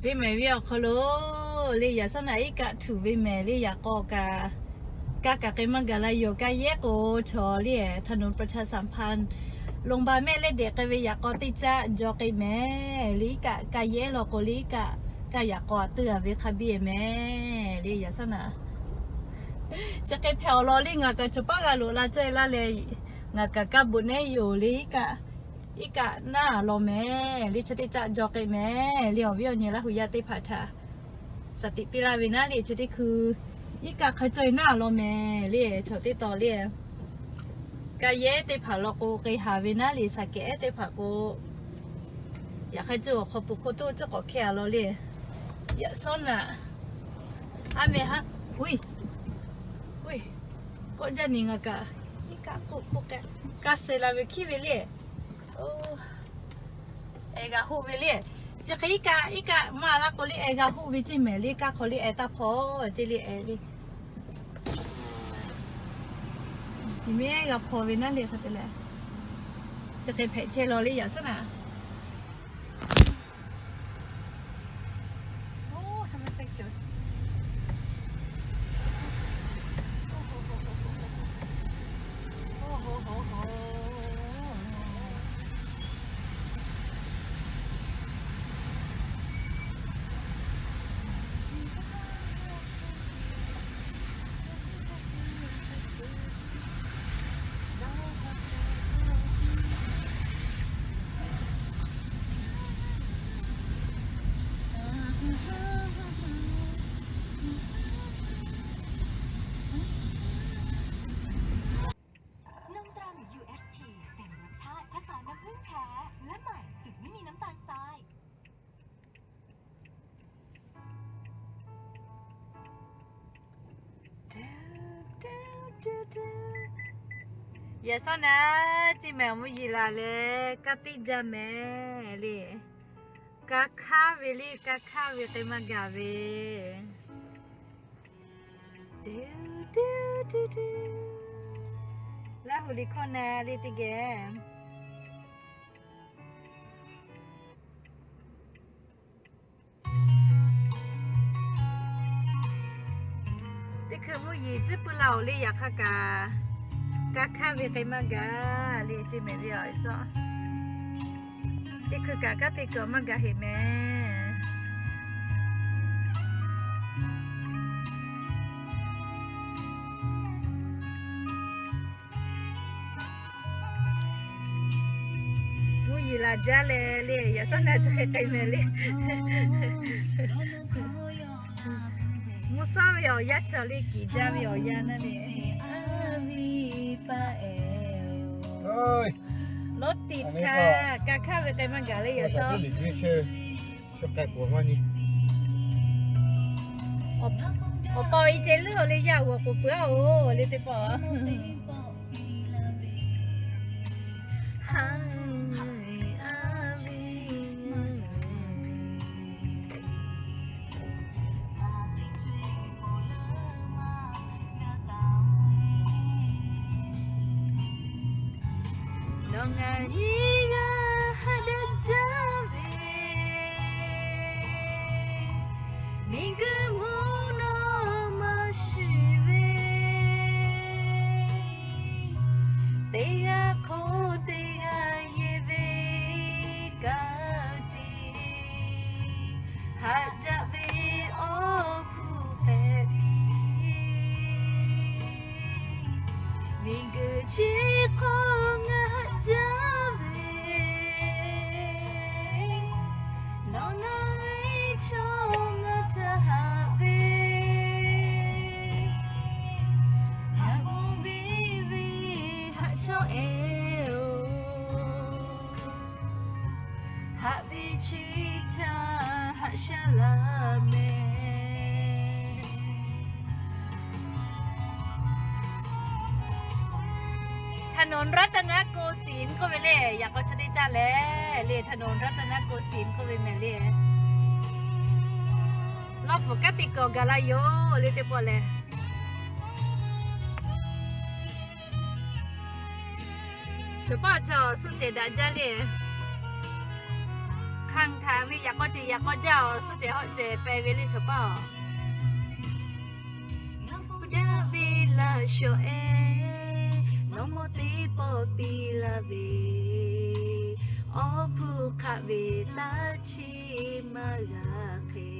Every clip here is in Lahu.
Teˇ mehˍ ve awˬ hk'aw lo le, yaꞈ shawˉ naꞈ iˉ kaˆ htuꞈ ve mehˍ le, yaꞈ k'aw kaꞈ, kaˇ kaꞈ k'ai maˇ gaˬ la yoˬ. Kaˇ yehˉ k'o chaw le, ถนนประชาสัมพันธ์ โรงพยาบาลแม่เหล็ก k'ai ve yaꞈ k'aw teˇ caˆ jaw k'ai mehˍ le. Iˉ kaˆ kaˇ yehˉ law k'o le, iˉ kaˆ kaˇ yaꞈ k'aw aꞈ teuˇ a ve hk'a biˇ mehˍ le, yaꞈ shawˉ naꞈ. Chi hk'e hpehꞈ awˬ lawn le, ngaˬ kaꞈ chaw paˉ g'a loꞈ la caweh laˇ leh, ngaˬ kaꞈ kaˇ bvuhꞈ nehˉ yoˬ le. Iˉ kaˆ naˇ law mehˍ le, chi teˇ caˆ jaw k'ai mehˍ le. Awˬ viˉ awˬ nyi Laˇ hu yaˇ teˇ hpaˍ htaꞈ shaˍ tiꞈ piˇ laˇ ve naˉ le, chi teˇ hkui iˉ kaˆ hk'a caweh naˇ law mehˍ le. Chaw teˇ taw le, kaˇ yehˉ teˇ hpaˍ law k'o k'ai haˍ ve naˉ le, shaˍ kehˉ teˇ hpaˍ k'o, yaꞈ hk'a caweh awˬ hk'aw pui hk'oˆ toˇ cawˇ k'awꞈ hkehˇ a law le. Yaꞈ shawˉ naꞈ, a meh haˉ, uiˍ, uiˍ, kawˆ jaˇ ni ngaˬ kaꞈ, iˉ kaˆ k'oˆ k'oˆ k'ai, kaˇ suh la ve hkiˉ ve le. Ehˬ g'a hoˆ ve le. Chi hk'e iˉ kaˆ iˉ kaˆ maˇ laˇ k'o le, ehˬ g'a hoˆ ve ceˇ mehˍ le. Kaˇ hk'aw le ehˬ taˇ hpaw ceˇ le, ehˬ le. Miˬ miˬ g'a hpaw ve naˉ le hk'a te leh, chi hk'e hpehꞈ chehˇ law le, yaꞈ shawˉ naꞈ. Yaꞈ shawˉ naꞈ, ceˇ mehˍ awˬ mvuhˇ yeˬ laˬ leh kaˇ teˇ jaˇ mehˍ le. Kaˇ hkaˇ ve le, kaˇ hkaˇ ve k'ai maˇ gaˬ ve. Laˇ hu liꞈ hkawˇ na le teˇ geh. Teˇ hkui mvuhˇ yeˬ tcuhˉ pui la oˬ le, yaꞈ hk'aˇ kaꞈ kaˇ hkaˇ ve k'ai maˇ gaˬ le, ceˇ mehˍ ve awˬ suhˉ. Teˇ hkui kaꞈ kaˇ te kuiˬ maˇ gaˬ heꞈ mehˍ. Mvuhˇ yeˬ laˬ jaˇ leh le, yaꞈ shawˉ naꞈ chi hk'e k'ai mehˍ le. Mvuhˇ shawˉ ve awˬ yanˇ chi le, kiˬ jaˇ ve awˬ yanˇ naˉ le. Lawˇ tiꞈ htaꞈ kaˇ hkaˇ ve k'ai maˇ gaˬ le, yaꞈ shawˉ. Awˬ pa awˬ e ceh leuˉ awˬ le, yaˇ g'awˬ k'oˍ peuˬ-aˬ oˬ le teˇ pawˆ. Nawˬ ngaˬ nyiˇ g'aˇ haꞈ daꞈ jaˇ ve, miˬguiˬ mvuhˇ naw ma shuˍ ve, teˇ g'aˇ hk'oˆ teˇ g'aˇ yehˬ ve ka tiꞈ haꞈ daꞈ ve awˬ hkuˇ hpehꞈ ve, miˬguiˬ chi hk'aw ngaˬ haꞈ jaˇ ve, nawˬ ngaˬ ve chaw ngaˬ htaꞈ haꞈ ve, haꞈ g'awˇ ve ve haꞈ chawˇ ehˍ oˬ, haꞈ ve chi htaꞈ haꞈ shaˉ laˇ mehˍ. ถนนรัตนโกสินทร์ k'oˆ ve le, yaꞈ k'aw chi teˇ caˇ leh le, ถนนรัตนโกสินทร์ k'oˆ ve mehˍ le. Lawˇ pfuhˍ kanˉ te kuiˬ awˬ gaˬ la yoˬ le teˇ pawˆ leh. Chaw paˉ chaw suhˆ cehˬ daꞈ jaˇ le. Hk'a Htaꞈ ve yaꞈ k'aw ceuˬ yaꞈ k'aw jaˇ awˬ suhˉ cehˬ hawˆ cehˬ peh ve le chaw paˇ-oˬ. Ngaˬ pu daꞈ ve laˇ shawˍ-e, nawˬ mawˇ teˇ pawˆ piˇ laˇ ve, awˬ hpu hk'aˆ ve taˇ chi maˇ g'a hk'e.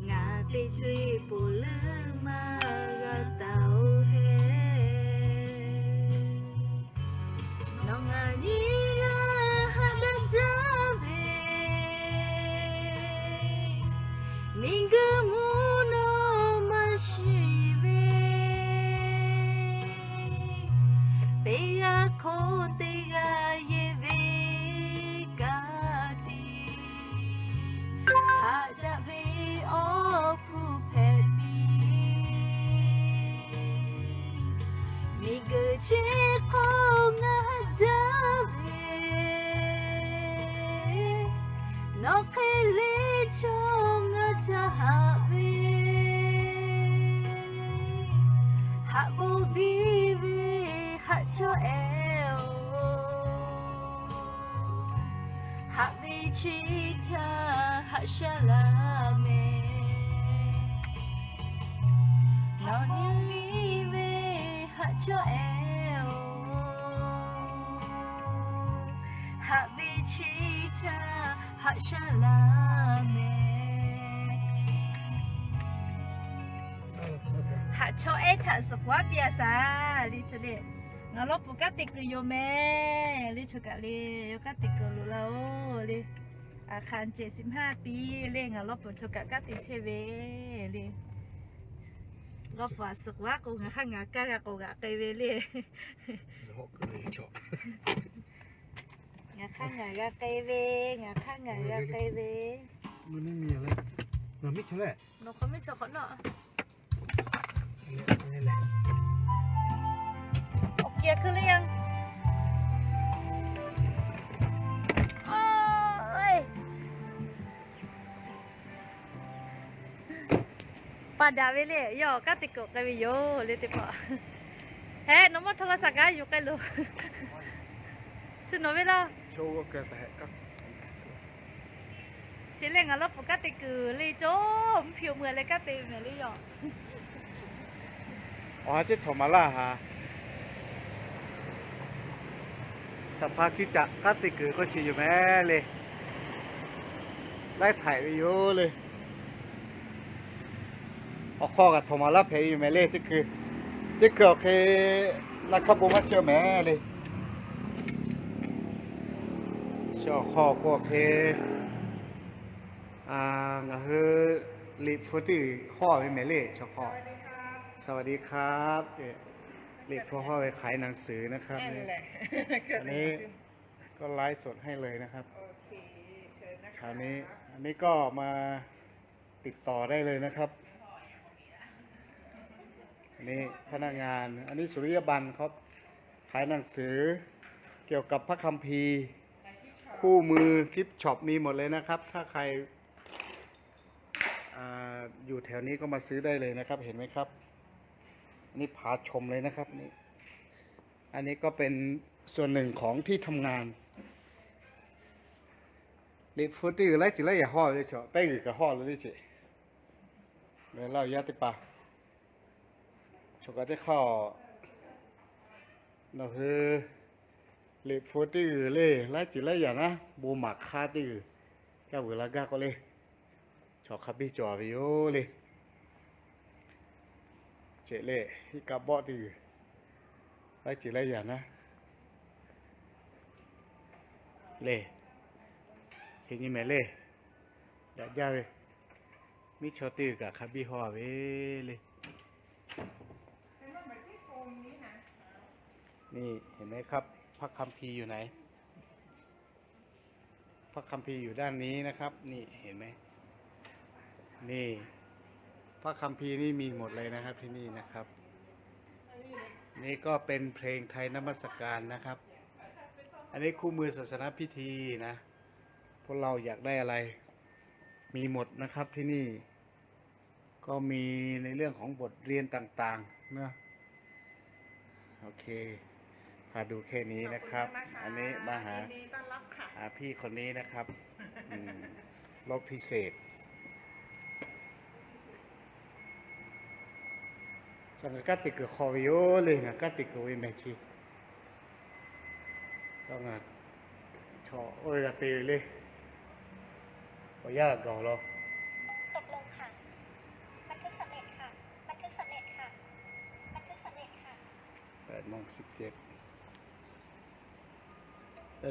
Ngaˬ teˇ co-e poˬ leuˉ maˇ g'a taˍ-oˬ heˆ. Nawˬ ngaˬ nyi g'a haꞈ daꞈ jaˇ ve, miˬguiˬ mvuhˇ naw ma shiˍ ve, teˇ g'aˇ hk'oˆ teˇ g'aˇ yehˬ ve ka tiꞈ haꞈ daꞈ ve awˬ hpu hpehꞈ piˇ. Miˬguiˬ chi hk'oˆ ngaˬ jaˇ ve, nawˬ hk'e le chaw ngaˬ ca haꞈ ve, haꞈ bon biˇ ve haꞈ chawˇ-e-oˬ. Haꞈ ve chi htaˇ haꞈ shaˉ laˇ mehˍ. Nawˬ nyi ve haꞈ chawˇ-e-oˬ. Haꞈ ve chi htaˇ haꞈ shaˉ laˇ mehˍ. Haꞈ chawˇ-e htaꞈ suhˍ k'oˍ aˉ piˇ-a shaˍ le chi le. Ngaˬ lawˇ puˍ kanˉ te kuiˬ yoˬ mehˍ le chaw kaꞈ le. Yawˇ kanˉ te kuiˬ loꞈ laˇ-oˬ le. Aˬ hk'aˇ ceh shiˍ maˇ piˇ le ngaˬ lawˇ puˍ chaw kaꞈ kanˉ te chehˇ ve le. Lawˇ puˍ aꞈ suhˍ k'oˍ aˉ k'o ngaˬ hk'aˇ ngaˬ kaˇ g'a k'oˍ g'aꞈ k'ai ve le. Ngaˬ hk'aˇ ngaˬ g'a k'ai ve, ngaˬ hk'aˇ ngaˬ g'a k'ai ve. Nawˬ hk'aw miˇ chaw hk'awꞈ nawˉ. Awˬ kiˬ hkui le yanˇ. Pa daꞈ ve le, yawˇ kanˉ te kuiˬ k'ai ve yoˬ le teˇ hpaˍ. Heˆ, nawˬ mawˇ htaw la saˍ kaꞈ yuˬ k'ai loˬ. Chi nawˬ ve laˇ. Chi lehˬ ngaˬ lawˇ puˍ kanˉ te kuiˬ le cawˇ, mvuhˇ hpiꞈ mvuhˇ leh kanˉ te mehˍ le yawˇ. Awˬ ha ceˉ htawnˍ maˍ laˇ ha. Saˍ hpa hkiˇ caꞈ kanˉ te kuiˬ k'oˆ chi yoˬ mehˍ le. Laiˉ htaiꞈ ve yoˬ le. Awˬ hk'aw kaꞈ htawnˍ maˍ laˇ hpehꞈ ve yoˬ mehˍ le teˇ hkui. Teˇ hkui awˬ hk'e laˇ hk'aˇ bon maˇ cawˇ mehˍ le. Chi awˬ hk'aw k'o awˬ hk'e ngaˬ hui liꞈ hpu teˇ g'uiˬ hawˇ ve mehˍ le chaw hk'aw. สวัสดีครับ Liꞈ hpu hawˇ ve ขายหนังสือนะครับ อันนี้ก็ไลฟ์สดให้เลยนะครับ คราวนี้ อันนี้ก็มา ติดต่อได้เลยนะครับ อันนี้พนักงาน อันนี้สุริยบัณฑิตครับ ขายหนังสือเกี่ยวกับพระคัมภีร์ คู่มือ กิฟต์ช็อป มีหมดเลยนะครับ ถ้าใคร อ่า อยู่แถวนี้ก็มาซื้อได้เลยนะครับ เห็นไหมครับ อันนี้พาชมเลยนะครับ นี่ อันนี้ก็เป็นส่วนหนึ่งของที่ทำงาน Liꞈ hpu teˇ g'uiˬ laiˉ ceuˬ laiˉ yaꞈ hawˇ ve le chaw, pehˉ g'uiˬ kaꞈ hawˇ lo le ceꞈ. Laˇ yaˇ teˇ hpaˍ, chaw kaꞈ teˇ hk'aˇ, nawˬ hui liꞈ hpu teˇ g'uiˬ le laiˉ ceuˬ laiˉ yaꞈ naˉ bon maˍ hk'aˇ teˇ g'uiˬ, kaˇ vuiˬ la gaˇ k'o le, chaw hk'a biˇ cawˬ ve yoˬ le. Ceꞈ le, hiˆ kaˆ bawˆ teˇ g'uiˬ, laiˉ ceuˬ laiˉ yaꞈ naˉ le. Hk'e nyi mehˍ le, yaꞈ jaˇ ve, miˉ chaw teˇ g'uiˬ kaꞈ hk'a biˇ hawˇ ve le. นี่ เห็นไหมครับ พระคัมภีร์อยู่ไหน พระคัมภีร์อยู่ด้านนี้นะครับ นี่ เห็นไหม นี่ พระคัมภีร์นี่มีหมดเลยนะครับ ที่นี่นะครับ นี่ก็เป็นเพลงไทยนมัสการนะครับ อันนี้คู่มือศาสนพิธีนะ พวกเราอยากได้อะไร มีหมดนะครับที่นี่ ก็มีในเรื่องของบทเรียนต่างๆ เนอะ โอเค ใคร มาดูแค่นี้นะครับ อันนี้มาหา อ่า พี่คนนี้นะครับ อืม รถพิเศษ Saˍ ngaˬ kanˉ te kuiˬ hk'aw ve yoˬ le, ngaˬ kanˉ te kuiˬ ve mehˬ chi. Chaw oˇ ve g'a te ve le, awˬ yanˇ g'a gawˬ law.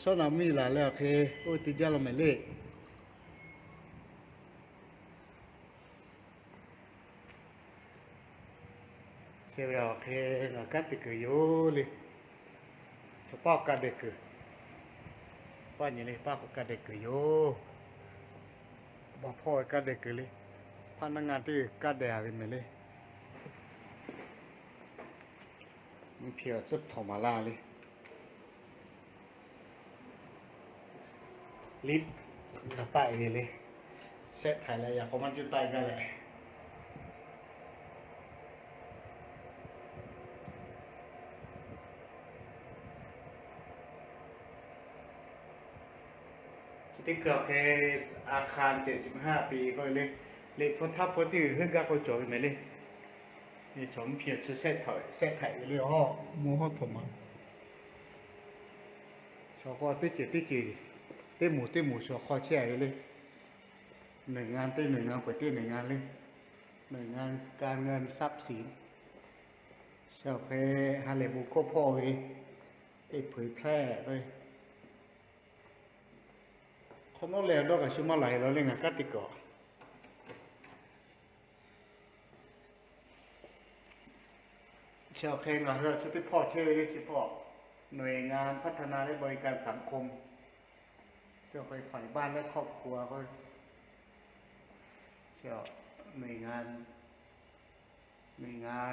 Sawˉ naꞈ mvuhˇ yeˬ laˬ leh awˬ hk'e oˇ ve te jaˇ law mehˍ le. Sheh ve awˬ hk'e ngaˬ kanˉ te kuiˬ yoˬ le. Chaw paˇ k'awꞈ kaˇ deh kuiˬ, paˇ nyi le, paˇ k'awꞈ kaˇ deh kuiˬ yoˬ. Baˬ hpawˇ ve kaˇ deh kuiˬ le. Hpaˇ naˇ ngaˇ teˇ kaˇ deh a ve mehˍ le. Mvuhˇ hpiˇ awˬ tcuhˉ htawnˍ maˍ laˇ le. Liꞈ g'a taˆ e ve le. Shehˆ htaiˍ leh yaꞈ k'aw maˇ juˇ taˆ e gaˇ leh. Chi teˇ hkui awˬ hk'e อาคาร cehˬ chi ma haˉ pi k'oˆ ve le. Liꞈ hpu htaˇ hpu teˇ g'uiˬ heuˆ gaˇ k'oˆ cawˬ ve mehˍ le. Chaw mvuhˇ hpiˇ awˬ tcuhˉ shehˆ htaiˍ ve le, awˬ mvuhˇ hawˉ htawnˍ maˍ. Chaw k'o teˇ ceuˬ teˇ ceuˬ, teˇ moˍ teˇ moˍ chaw hk'aw chehˇ a ve le. หน่วยงาน teˇ หน่วยงาน peuˬ teˇ หน่วยงาน le. หน่วยงานการเงิน ทรัพย์สิน Chi awˬ hk'e ha lehˬ bon hkawˇ hpawˇ ve, teˇ เผยแพร่ ve. Hk'awꞈ nawˉ leh dawˇ kaꞈ shu maˇ laˬ e law le ngaˬ kanˉ te kuiˬ. Chi awˬ hk'e ngaˬ hui chi teˇ hpawˇ chehˇ ve le chi hpawˇ หน่วยงานพัฒนาและบริการสังคม Chi awˬ hk'e ฝ่ายบ้านและครอบครัว k'o, chi หน่วยงา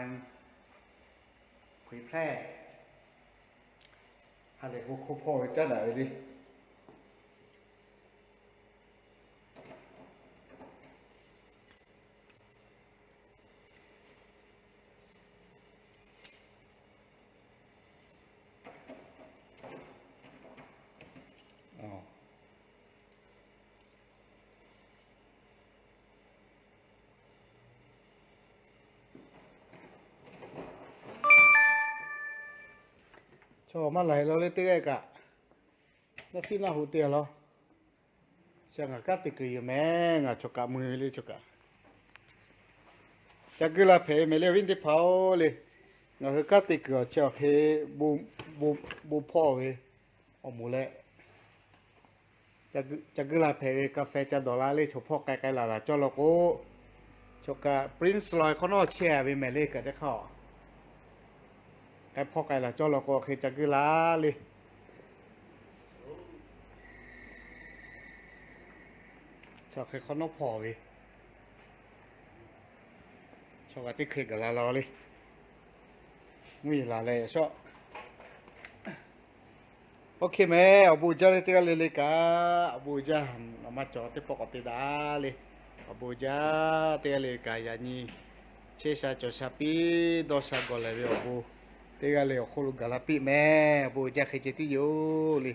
น เผยแพร่ ha lehˬ bon hkawˇ hpawˇ ve caˉ daꞈ ve le. Chaw maˇ laˬ e law le teˇ g'aˇ kaꞈ, naˇ fiˉ naˇ hoꞈ te a law. Chi ngaˬ kanˉ te kuiˬ yoˬ mehˍ, ngaˬ chaw kaꞈ mui ve le chaw kaꞈ. Ca guiˇ la hpehꞈ ve mehˍ le awˬ viˉ teˇ hpaˍ-oˬ le. Ngaˬ hui kanˉ te kuiˬ awˬ chi awˬ hk'e bon hpawˇ ve awˬ moˍ leh, ca guiˇ la hpehꞈ ve กาแฟ ca dawˬ la le chaw hpawˇ k'ai k'ai laˬ laˬ cawˇ law k'o, chaw kaꞈ Prince Lloyd hk'awꞈ nawˉ chehˇ a ve mehˍ le kaꞈ teˇ hk'aˇ. K'ai hpawˇ k'ai laˬ cawˇ law k'o awˬ hk'e ca guiˇ la le. Chi awˬ hk'e hk'awꞈ nawˉ hpawˇ ve, chaw kaꞈ teˇ hkui gaˬ la law le. Mvuhˇ yeˬ laˬ leh yaꞈ shawˆ. Oˇ hk'e mehˍ, awˬ bon jaˇ le teˇ g'aˇ le le kaꞈ, awˬ bon jaˇ, maˇ cawˬ teˇ pawˆ k'awꞈ te daꞈ le. Awˬ bon jaˇ teˇ g'aˇ le le kaꞈ yaꞈ nyi chehˇ sha cawˬ sha piˇ dawˇ sha gawˬ lehˬ ve awˬ bon teˇ g'aˇ le awˬ hk'oˆ lo gaˬ la piˇ mehˍ. Awˬ bon jaˇ hk'e ceh tiˉ yoˬ le.